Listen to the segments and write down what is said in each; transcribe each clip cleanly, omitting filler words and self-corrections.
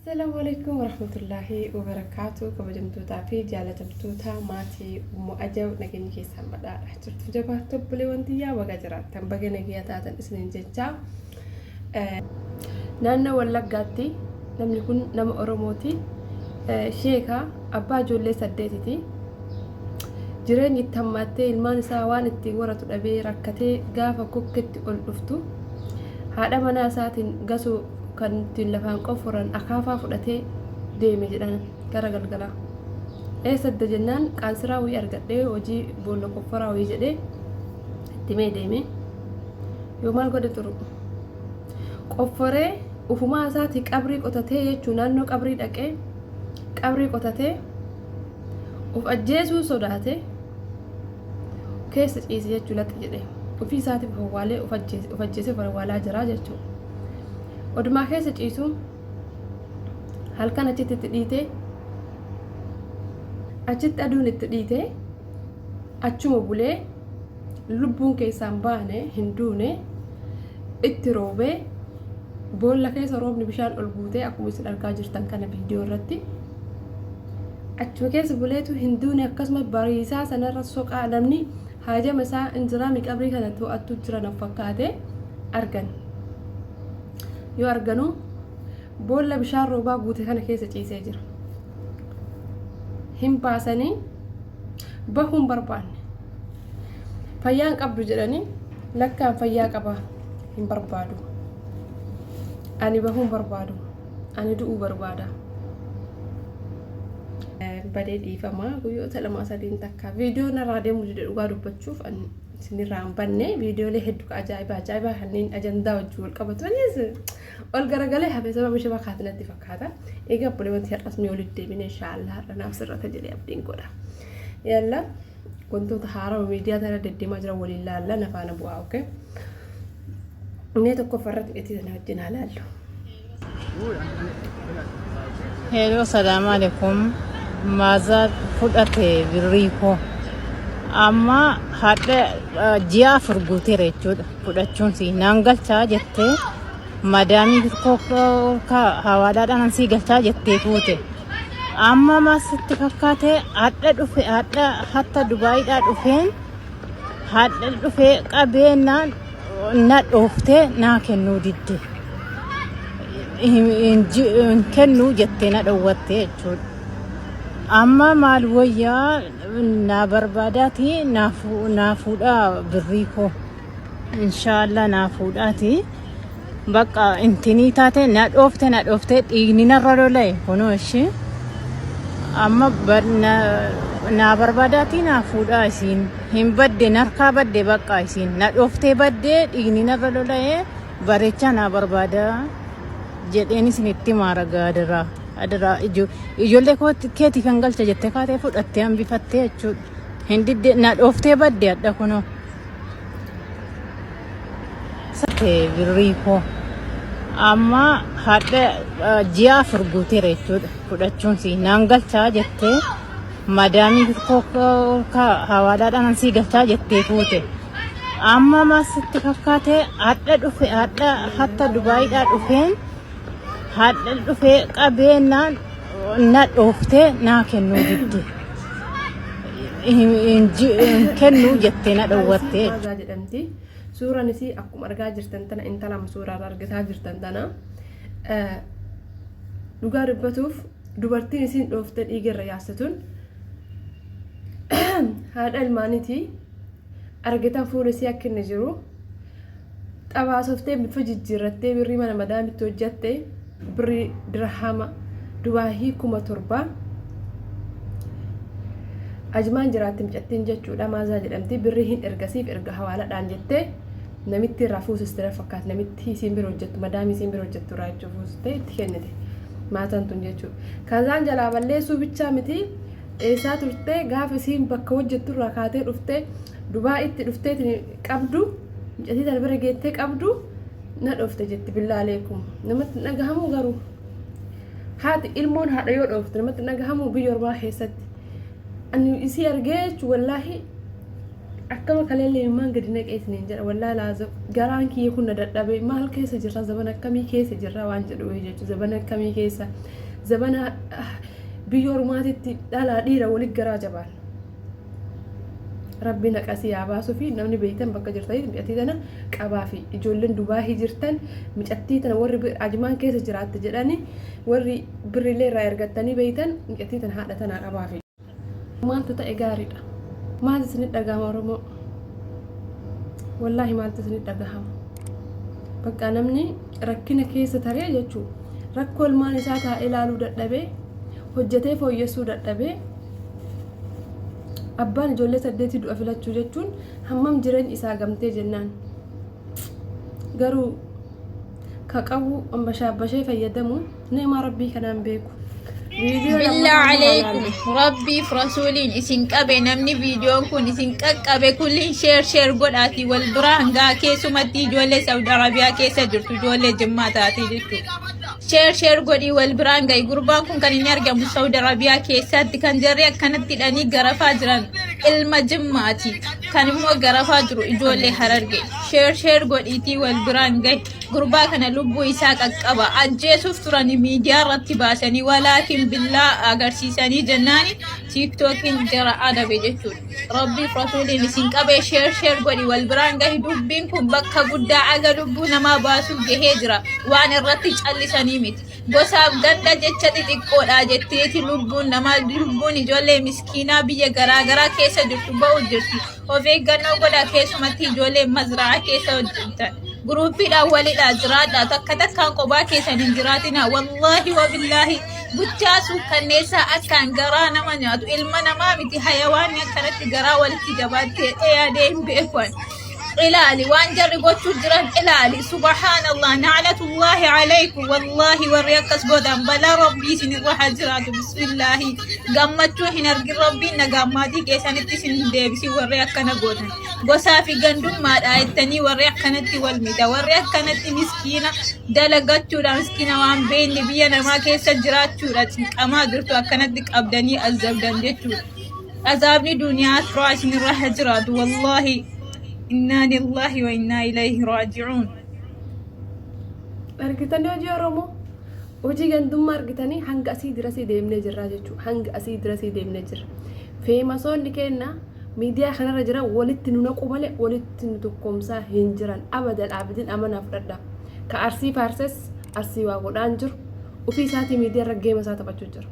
Assalaamu alaikum warahmatullaahi wabarakaatu. Kabajamtootaa fi jaalatamtoota maatii Ummu Ajab, nageenyi keessaan badhaadha. Jirtu jabaattu obboleewwan tiyyaa, baga jiraattan, baga nagaya taatan isiniin jechaa. Naannoo Wallaggaatti namni kun nama Oromooti. Sheeka abbaa ijoollee saddeetiti. Jireenyi itti hammaattee ilmaan isaa waan ittiin waratu dhabee rakkatee gaafa kokketti ol dhuftu haadha manaa isaatiin gasoo kan ittiin lafaan qofforan akaafaa fudhatee deeme jedhan gara galgalaa. Eessa adda jennaan, qaansiraa wayii argadhee hojii boolla qofforaa wayii jedhee itti mee deeme. Yoo maal godhe turu? Qofforee ufumaa isaatii qabrii qotatee jechuun naannoo qabrii dhaqee qabrii qotatee of ajjeesuu sodaate keessa ciise jechuun laxi jedhee ofii isaatiif of awwaalee of ajjeesee of awwaalaa jira jechuudha. Odumaa keessa ciisu halkan achitti itti dhiite, achitti aduun itti dhiite, achuma bulee lubbuun keessaan baane, hin duune. Itti roobee boolla keessa roobni bishaan ol guutee, akkuma isin argaa jirtan kana viidiyoo irratti, achuma keessa buleetu hin duune. Akkasuma bariisaa sanarra soqaa namni haajama isaa injiraami qabrii kana to'attu jira na fakkaate argan. Yoo arganu boolla bishaan roobaa guute kana keessa ciisee jira. Hin baasanii, bahuun barbaanne. Fayyaan qabdu jedhanii, lakkaan fayyaa qaba, hin barbaadu. Ani bahuun barbaadu. Ani du'uu barbaada. Badee dhiifama, guyyoota 2 sadiin takka viidiyoo narraa deemu dide. Dhugaa dubbachuuf isinirraa hin banne. Viidiyoolee hedduu ajaa'ibaa ajaa'ibaa kanneen ajandaa wajjin wal qabatanis ol garagalee hafe, sababa ishee fakkaatu natti fakkaata. Egaa obboleewwan, har'as mi walitti deebine. Inshaallah har'a naaf sirrata jedhee abdiin godha. Yalla, wantoota haarawaa miidiyaa tana deddeemaa jiran waliin laalla, na faana bu'aa. Okay. Inni tokkoffaa irratti gatii sana wajjin haa laallu. Hello, salaamu alaikum. Maaza fudhate birrii koo. Amma hadha ji'a 4 guuteera jechuudha. Fudhachuun si naan galchaa jettee, madaamii koo hawaadhaadhaan sii galchaa jettee fuute. Amma maasitti fakkaate, hadha dhufe, hadha hatta Dubaayiidhaa dhufeen, hadha dhufee qabeenyaan na dhooftee naa kennuu didde. Hin kennuu jettee na dhowwatte jechuudha. Amma maal wayyaa? Naa barbaadaati naa fuudhaa birrii koo. Inshaallah naa fuudhaati. Bakka intinii taate na dhoofte, na dhoofte, dhiigni narra lola'e kunoo ishee. Amma naa barbaadaati naa fuudhaa isiin. Hin badde, narkaa badde, bakka isiin. Na dhooftee badde, dhiigni narra lola'e, bareechaa naa barbaadaa jedheen isinitti maara gaadaraa. Adaraa, ijoollee keetii kan galcha jettee kaatee fudhattee hambifattee jechuudha. Hin didde, na dhooftee badde hadha kunoo. Birrii koo. Amma hadha ji'a 4 guuteera jechuudha. Fudhachuun si naan galchaa jettee, madaamii koo hawaadhaadhaan sii galchaa jettee fuute. Amma maasitti fakkaate, hadha dhufe, hadha hatta Dubaayiidhaa dhufeen, hadha dhufee qabeenyaan na dhooftee naa kennuu didde. Hin kennuu jettee na dhowwatte. Maazaa jedhamti. Suuraan isii akkuma argaa jirtan tana, intala amma suuraa irraa argataa jirtan tana. Dhugaa dubbatuuf dubartiin isiin dhooftee dhiiga irra yaastatuun haadha ilmaaniiti. Argitan, fuula isii akka inni jiru xabaasoftee bifa jijjiirrattee birrii mana madaamitti hojjatte, birrii dirhama Dubaahii 7,000. Ajmaan jiraatti mucattiin jechuudha. Maazaa jedhamti. Birrii hin ergasiif erga hawaaladhaan jettee namitti irraa fuusiste na fakkaata. Namitti isiin bira hojjettu, madaamii isiin bira hojjettu irraa jechuun fuusiste itti kennite maazaan tun jechuudha. Kazaan jalaa balleessuu bichaa miti, eessaa turte? Gaafa isiin bakka hojjettu irraa kaatee dhuftee Dubaa itti dhuftee qabdu, mucattii tana bira geettee qabdu, na dhoofte jetti. Billaa aleekum, namatti hin dhagahamu garuu? Haati ilmoon haadha yoo dhoofte namatti hin dhagahamu? Biyya ormaa keessatti ani isii argee jechuun wallaahi Akkama kaleellee imimmaan gadi naqee isiniin jedha wallaahi laazim garaan kiyya kun na dadhabe maal keessa jirra zabana akkamii keessa jirra waan jedhu jechuudha zabana akkamii keessa zabana biyya ormaatitti dhalaa dhiira walitti garaa jabaan. Rabbi naqa si haa baasuu fi namni beektan bakka jirtanitti micattii tana qabaa fi ijoolleen Dubaahii jirtan micattii tana warri Ajmaan keessa jiraatte jedhani warri birriilee irraa ergattanii beektan micattii tana haadha tanaa qabaa fi. Maaltu ta'e gaariidha? Maaltu isinit dhagahama Oromoo? Wallaahi maaltu isinit dhagahama? Bakka namni rakkina keessa taree jechuu rakkoo ilmaan isaa taa'ee ilaaluu dadhabee hojjetee fooyyessuu dadhabee abbaan ijoollee saddeetii du'a filachuu jechuun hammam jireenyi isaa gamtee jennaan garuu ka qabu ambashaabbashee fayyadamu ni'maa rabbii kanaan beeku. Viidiyoo Billaa lammaffaa immoo haa aleekum laallu. rabbiif rasuuliin isin qabe namni viidiyoon kun isin qaqqabe kulliin sheer sheer godhaatii wal biraa hangaa keessumatti ijoollee Saudi Arabiyaa keessa jirtu ijoollee jimmaa taatee jechuudha. Sheer sheer godhii wal biraan ga'i gurbaan kun kan inni argamu Saudi Arabiyaa keessatti kan jarri akkanatti hidhanii garafaa jiran ilma jimmaati kan immoo garafaa jiru ijoollee hararge sheer sheer godhiitii wal biraan ga'i. Gurbaa kana lubbuu isaa qaqqaba ajjeesuuf turani miidiyaa irratti baasanii walaakin billaa agarsiisanii jennaani tiiktookiin jara adabe jechuudha. Rabbiif rasuuliin isin qabee sheer sheer godhi wal biraan gahi dubbiin kun bakka guddaa aga lubbuu namaa baasuuf gahee jira waan irratti callisanii miti. Gosaaf ganda jecha xixiqqoodha jetteeti lubbuun namaa lubbuun ijoollee miskiinaa biyya garaagaraa keessa jirtu ba'u jirti. Of eeggannoo godhaa keessumatti ijoollee mazraa keessa hojjetan. Guruuppiidhaan walidhaa jiraadhaa takka takkaan kophaa keessan hin jiraatinaa wallaahi wabillaahi gochaa suukkanneessaa akkaan garaa nama nyaatu ilma namaa miti hayawaanni akkanatti garaa walitti jabaattee yaadee hin beeku. Ilaali waan jarri gochuu jiran ilaali subhaanallah na'latullaahi alaykum wallaahi warri akkas godhan balaa rabbii isin irra haa jiraatu bismillaahi gammachuu hin argin rabbiin nagaan maatii keessanitti isin hin deebisin warri akkana gootan gosaa fi gandummaadha jettanii warri akkanatti wal miidha warri akkanatti miskiina dalagachuudha miskiina waan beekne biyya namaa keessa jiraachuudha cinqamaa jirtu akkanatti qabdanii azabdan jechuudha. Azaabni duniyaa akiraa isinirra haa jiraatu wallaahi innaa lillaahi wa innaa ilayhi raaji'uun. Argitanii hojii Oromoo hojii gandummaa argitanii hanga asii dirasii deemnee jirra jechuudha. Hanga asii dirasii deemnee jirra. Feemasoonni keenya miidiyaa kanarra jiran walitti nu naqu malee walitti nu tokkoomsaa hin jiran. Abadan abidin amanaa fudhadha. Ka Arsii faarses Arsii waa godhaan jiru. Ofii isaatii miidiyaa irra geema isaa taphachuu jira.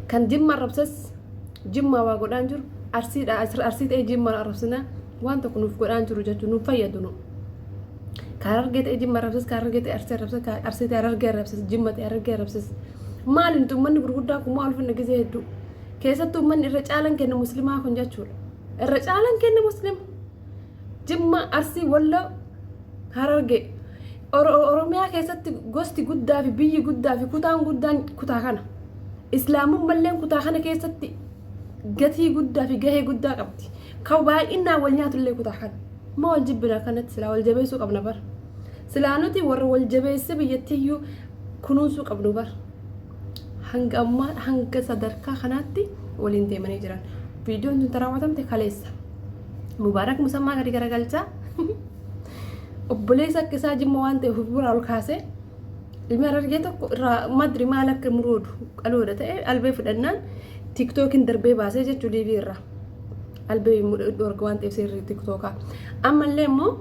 Kan Jimma arrabses Jimmaa waa godhaan jiru Arsiidha Arsii ta'ee Jimma arrabsina waan tokko nuuf godhaan jiru jechuun nuuf fayyadu nu. Ka Harargee ta'ee Jimma arrabses ka Harargee ta'ee Arsii arrabses ka Arsii ta'ee Harargee arrabses Jimma ta'ee Harargee arrabses. Maali nuti uummanni gurguddaan kun maal ulfinna gizee hedduu. Keessattuu uummanni irra caalan kenna muslimaa kun jechuudha. Irra caalan kenna muslima. Jimma Arsii Walloo Harargee. Oromiyaa keessatti gosti guddaa fi biyyi guddaa fi kutaan guddaan kutaa kana. Islaamummalleen kutaa kana keessatti gatii guddaa fi gahee guddaa qabdi. Kan baay'inaan wal nyaatullee kutaa kana. Ma wal jibbina kanatti silaa wal jabeessuu qabna bar. Silaa nuti warra wal jabeessee biyyattiyyuu kunuunsuu qabnu bar. Hanga ammaa hanga sadarkaa kanaatti waliin deemanii jiran. Viidiyoon tun raawwatamte kaleessa. Mubaarak Musammaa gadi garagalchaa. Obboleessa akka isaa jimma waan ta'eef of biraa ol kaasee ilmi harargee tokko irraa madri maal akka muroodu qalooda ta'e albee fudhannaan tiktookiin darbee baasee jechuu liivii irraa. Albee dhorga waan ta'eef seerri tiktookaa. Ammallee immoo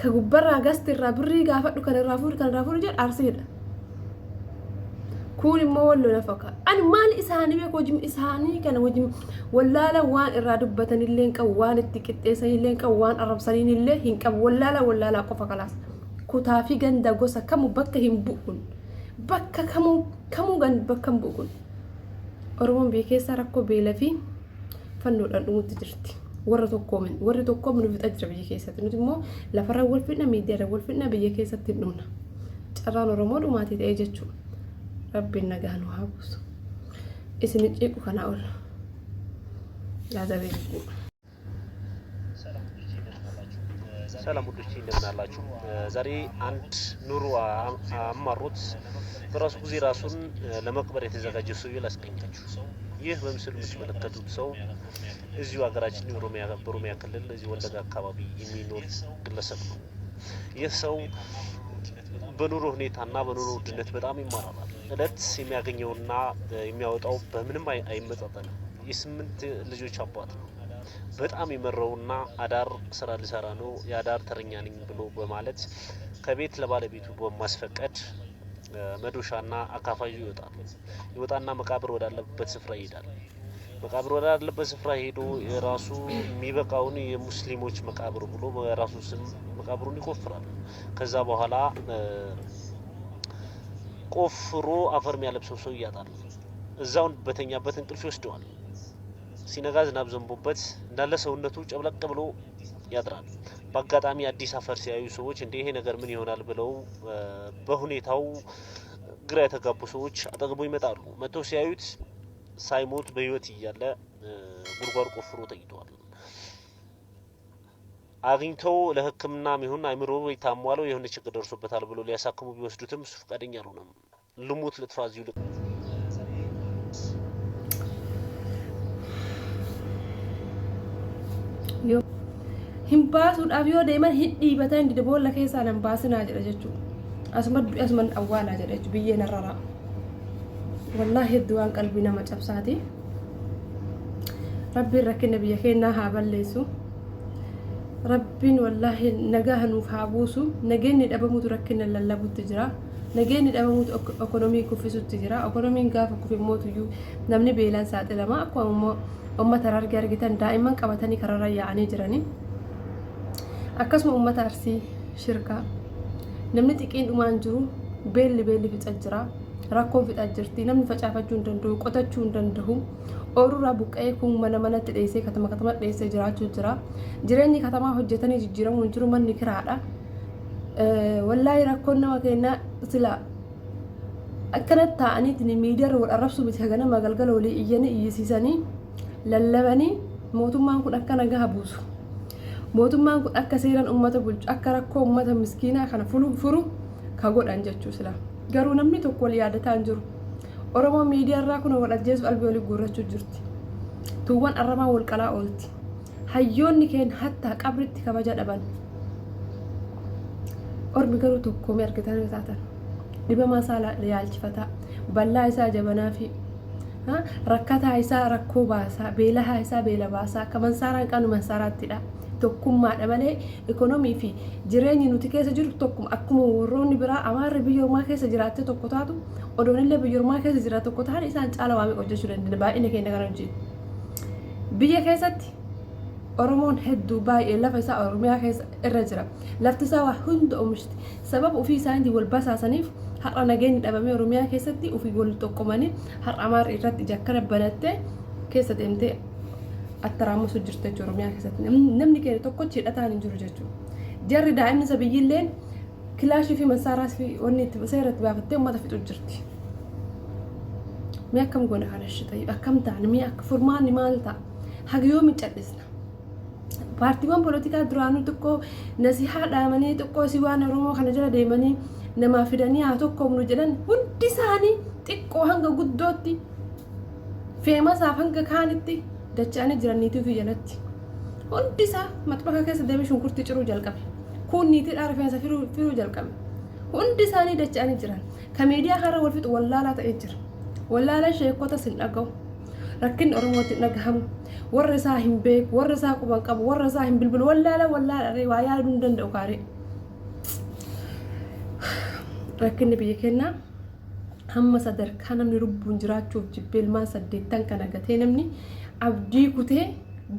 ka gubbarraa gasti irraa birrii gaafadhu kan irraa fuudhu kan irraa fuudhu jedhu arsiidha. Kuun immoo walloo na fakkaata. Ani maal isaanii beeku hojii isaanii kana hojii wallaala waan irraa dubbatan illee hin qabu waan itti qixxeessan illee hin qabu waan arrabsaniin illee hin qabu wallaala wallaalaa qofa kalaas. Kutaa fi ganda gosa kamu bakka hin bu'u kun. Bakka kamuu kamuu gan bakka hin bu'u kun. Oromoon biyya keessaa rakkoo beela fi fannoodhaan dhumutti jirti. Warra tokkoomin warri tokkoomin nu fixa jira biyya keessatti nuti immoo lafarra wal fidna miidiyaarra wal fidna biyya keessatti hin dhumna. Carraan Oromoo dhumaatii ta'ee jechuudha. Rabbiin nagaa nu haa buusu. Isin ciiqu kanaa ol. Yaada beekuu. ሰላም ውዶቼ እንደምን አላችሁ? ዛሬ አንድ ኑሮ አማሮት በራሱ ጊዜ ራሱን ለመቅበር የተዘጋጀ ሰውዬ ላስገኛችሁ። ይህ በምስሉ የምትመለከቱት ሰው እዚሁ ሀገራችን በኦሮሚያ ክልል እዚሁ ወለጋ አካባቢ የሚኖር ግለሰብ ነው። ይህ ሰው በኑሮ ሁኔታና በኑሮ ውድነት በጣም ይማራራል። እለት የሚያገኘውና የሚያወጣው በምንም አይመጣጠንም። የስምንት ልጆች አባት ነው። በጣም የመረውና አዳር ስራ ሊሰራ ነው፣ የአዳር ተረኛ ነኝ ብሎ በማለት ከቤት ለባለቤቱ በማስፈቀድ መዶሻና አካፋ ይዞ ይወጣል። ይወጣና መቃብር ወዳለበት ስፍራ ይሄዳል። መቃብር ወዳለበት ስፍራ ሄዶ የራሱ የሚበቃውን የሙስሊሞች መቃብር ብሎ በራሱ ስም መቃብሩን ይቆፍራል። ከዛ በኋላ ቆፍሮ አፈር የሚያለብሰው ሰው ያጣል። እዛውን በተኛበት እንቅልፍ ይወስደዋል። ሲነጋ ዝናብ ዘንቦበት እንዳለ ሰውነቱ ጨብለቅ ብሎ ያድራል። በአጋጣሚ አዲስ አፈር ሲያዩ ሰዎች እንዴ ይሄ ነገር ምን ይሆናል ብለው በሁኔታው ግራ የተጋቡ ሰዎች አጠገቡ ይመጣሉ። መጥተው ሲያዩት ሳይሞት በህይወት እያለ ጉድጓድ ቆፍሮ ተኝቷል። አግኝተው ለሕክምናም ይሁን አይምሮ ታሟለው የሆነ ችግር ደርሶበታል ብሎ ሊያሳክሙ ቢወስዱትም እሱ ፈቃደኛ አልሆነም። ልሙት ልጥፋ እዚሁ ልቅ Hin baasuudhaaf yoo deeman hin dhiibatan dide boolla keessaa nan baasinaa jedha jechuudha. Asuma du'e asuman awwaalaa jedha jechuudha biyyeen harraraa. Wallaahi hedduu waan qalbii nama cabsaati. Rabbiin rakkina biyya keenyaa haa balleessu. Rabbiin wallaahi nagaa nuuf haa buusu. Nageenyi dhabamutu rakkina lallabutti jira. Nageenyi dhabamutu ekonomii kuffisutti jira. Ekonomiin gaafa kufe mootuyyuu namni beelaan saaxilama. Akkuma immoo uummata Harargee argitan daa'imman qabatanii karaarra yaa'anii jirani. Akkasuma uummata Arsii shirkaa namni xiqiin dhumaan jiru beelli beelli fixa jira. Rakkoon fixa jirti. Namni facaafachuu hin danda'u, qotachuu hin danda'u. Ooyiruu buqqa'ee kun mana manatti dheessee katama katama dheessee jiraachuu jira. Jireenyi katamaa hojjetanii jijjiiramuu hin jiru, manni kiraadha. Wallaahi rakkoon nama keenyaa sila akkanatti taa'aniitiin miidiyaarra wal arrabsuu miti, ganama galgala walii iyyanii iyyisiisanii lallabanii mootummaan kun akka nagaa buusu. Mootummaan kun akka seeraan uummata bulchu, akka rakkoo uummata miskiinaa kana furu ka godhan jechuu sila. Garuu namni tokko wal yaadataa hin jiru. Oromoon miidiyaarraa kun wal ajjeesu albii walii guurrachuu jirti. Tuuwwan arrabaa wal qalaa oolti. Hayyoonni keenya hattaa qabritti kabaja dhaban. Ormi garuu tokkoomee argitan yoo taatan. Dhibamaa isaa yaalchifataa, ballaa isaa jabanaa fi rakkataa isaa rakkoo baasaa, beelahaa isaa beela baasaa, akka mansaaraan qabnu mansaaraattidha. Tokkummaadha malee ikonomii fi jireenyi nuti keessa jiru tokkuma. Akkuma warroonni biraa Amaarri biyya ormaa keessa jiraattee tokko taatu, odoonillee biyya ormaa keessa jiraatu tokko ta'an isaan caala waa meeqa hojjechuu dandeenya baay'ina keenya kana wajjin. Biyya keessatti Oromoon hedduu baay'ee lafa isaa Oromiyaa keessa irra jira. Lafti isaa waa hunda oomishti. Sababa ofii isaaniitiin wal basaasaniif har'a nageenyi dhabamee Oromiyaa keessatti ofii wal tokkomanii har'a Amaarri irratti ija akkana banattee keessa deemtee attaraamusu jirti jechuudha Oromiyaa keessatti. Namni keenya tokkochi hidhataan hin jiru jechuudha. Jarri daa'imni isa biyyilleen kilaashii fi massaaraa fi wanni itti seera itti baafattee uummata fixu jirti. Mee akkam goona kana ishee tayyib akkam ta'an mee akka furmaanni maal ta'a? Haga yoomi callisna? Paartiiwwan poolitikaa duraanuu xiqqoo nasihaa dhaamanii xiqqoo si waan Oromoo kana jala deemanii namaa fidanii haa tokkoomnu jedhan hundi isaanii xiqqoo hanga guddootti feemasaaf hanga kaanitti dacha'anii jiran niitii ofii jalatti. Hundi isaa maxbaka keessa deemee shunkurtii ciruu jalqabe. Kun niitiidhaa rifeensa firuu jalqabe. Hundi isaanii dacha'anii jiran. Ka miidiyaa har'a wal fixu wallaalaa ta'ee jira. Wallaalaan sheekotas hin dhaga'u. Rakkinni Oromootti hin dhagahamu. Warra isaa hin beeku, warra isaa quban qabu, warra isaa hin bilbilu. Wallaala wallaala waa yaaduu hin danda'u kaaree. Rakkinni biyya keenyaa hamma sadarkaa namni lubbuun jiraachuuf jibbee ilmaan saddeettan kana gatee namni abdii kutee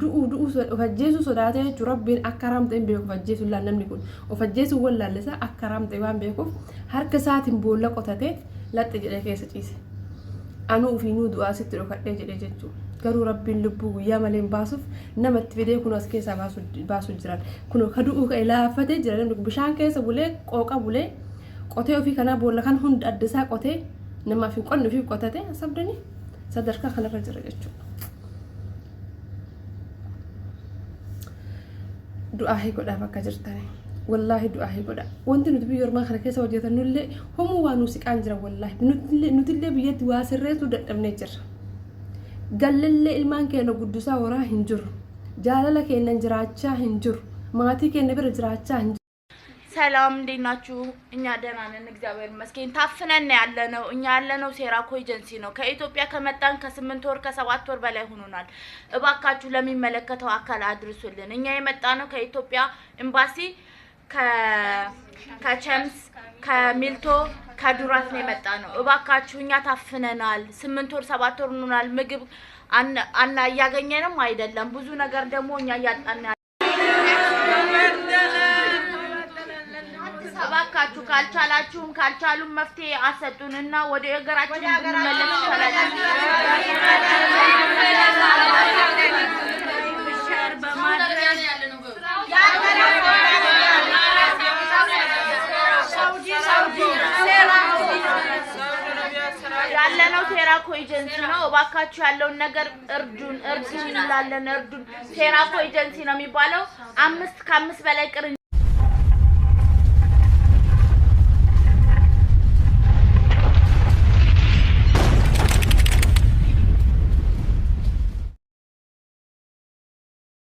du'uu du'uu of ajjeesuu sodaatee jechuun Rabbiin akka haraam ta'e hin beeku of ajjeesuu illaan namni kun of ajjeesuu wallaalle isaa akka haraam ta'e waan beekuuf harka isaatiin boolla qotatee laxxi jedhee keessa ciise. Anuu ofiinuu du'aa sitti dhokadhee jedhee jechuudha. Garuu Rabbiin lubbuu guyyaa malee hin baasuuf namatti fidee kun as keessaa baasu jiran. Kun ka du'uu ka'e laaffatee jira namni kun bishaan keessa bulee qooqa bulee qotee ofii kanaa boolla kan hunda adda isaa qotee namaaf hin qonne ofii qotate sabdanii sadarkaa kanarra jira jechuudha. Du'aa godhaa bakka jirtanii. Wallaahi du'aa godhaa. Wanti nuti biyya ormaa kana keessa hojjetannullee homuu waa nu siqaan jira wallaahi. Nutillee biyyatti waa sirreessuu dadhabnee jirra. Gallellee ilmaan keenya guddisaa horaa hin jirru. Jaalala keenya jiraachaa hin jirru. Maatii keenya bira jiraachaa hin ሰላም እንዴት ናችሁ? እኛ ደህና ነን፣ እግዚአብሔር ይመስገን። ታፍነን ያለነው እኛ ያለነው ሴራኮ ኤጀንሲ ነው። ከኢትዮጵያ ከመጣን ከ8 ወር ከ7 ወር በላይ ሆኖናል። እባካችሁ ለሚመለከተው አካል አድርሱልን። እኛ የመጣነው ከኢትዮጵያ ኤምባሲ ከቸምስ ከሚልቶ ከዱራት ነው የመጣነው። እባካችሁ እኛ ታፍነናል። 8 ወር 7 ወር ሆኖናል። ምግብ አና እያገኘንም አይደለም። ብዙ ነገር ደግሞ እኛ እያጣን እባካችሁ ካልቻላችሁም ካልቻሉም መፍትሄ አሰጡንና ወደ ሀገራችን እንመለስ ይሻላል። ያለነው ሴራኮ ኤጀንሲ ነው። እባካችሁ ያለውን ነገር እርዱን፣ እርዱን እንላለን። እርዱን። ሴራኮ ኤጀንሲ ነው የሚባለው። 5 ከ5 በላይ ቅርን